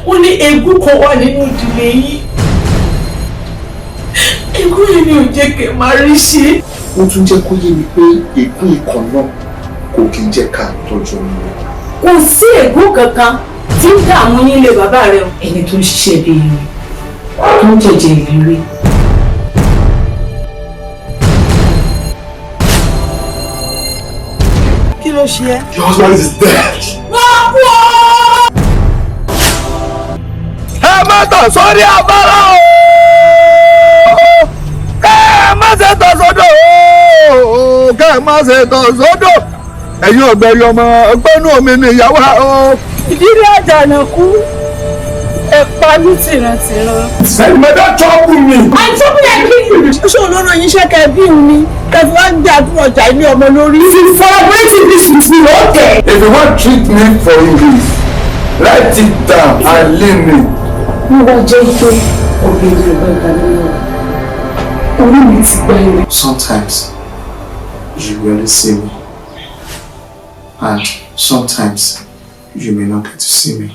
Wọ́n ní ègún kan wà nínú ìdílé yìí. Ègún yìí ni ò jẹ́ kẹ́ máa rí ṣe. Ó tún jẹ́ kó yé mi pé ègún ìkan náà kò kí ń jẹ́ ká tọ́jú ọmọ rẹ̀. Kò sí ègún kankan tí ń dààmú yín lé bàbá rẹ o. Ẹni tó ń ṣiṣẹ́ bí irin tó ń jẹjẹ ìrírí. Kí ló ṣe ẹ́? Your husband is dead. Wọ́n kú o. Ẹ má tọ̀ sórí afárá o, kẹ́ ẹ má ṣe tọ̀ sódò o, kẹ́ ẹ má ṣe tọ̀ sódò. Ẹ̀yin ọ̀gbẹ̀rì ọmọ ọgbẹ́nu omi ni ìyàwó o. Ìdílé Àjànàkú, ẹ pa mí tìrantìran. Sẹ́yìn mẹ́ta trouble me. Àìsàn yẹn kí. Ṣé olóró yín ṣẹ́ kẹ́ bí òun ni kẹ́ fi wá ń gbé àdúrà ọjà ilé ọmọ lórí? Celebrating this with me, okay. If you wan treat me for English, write it down and leave me. Wọ́n wá jẹ́ pé ọ̀gbìn Yorùbá ìdánilẹ́wọ̀ orí mi ti gba ire. Sometimes you rarely see me, and sometimes you may not get to see me.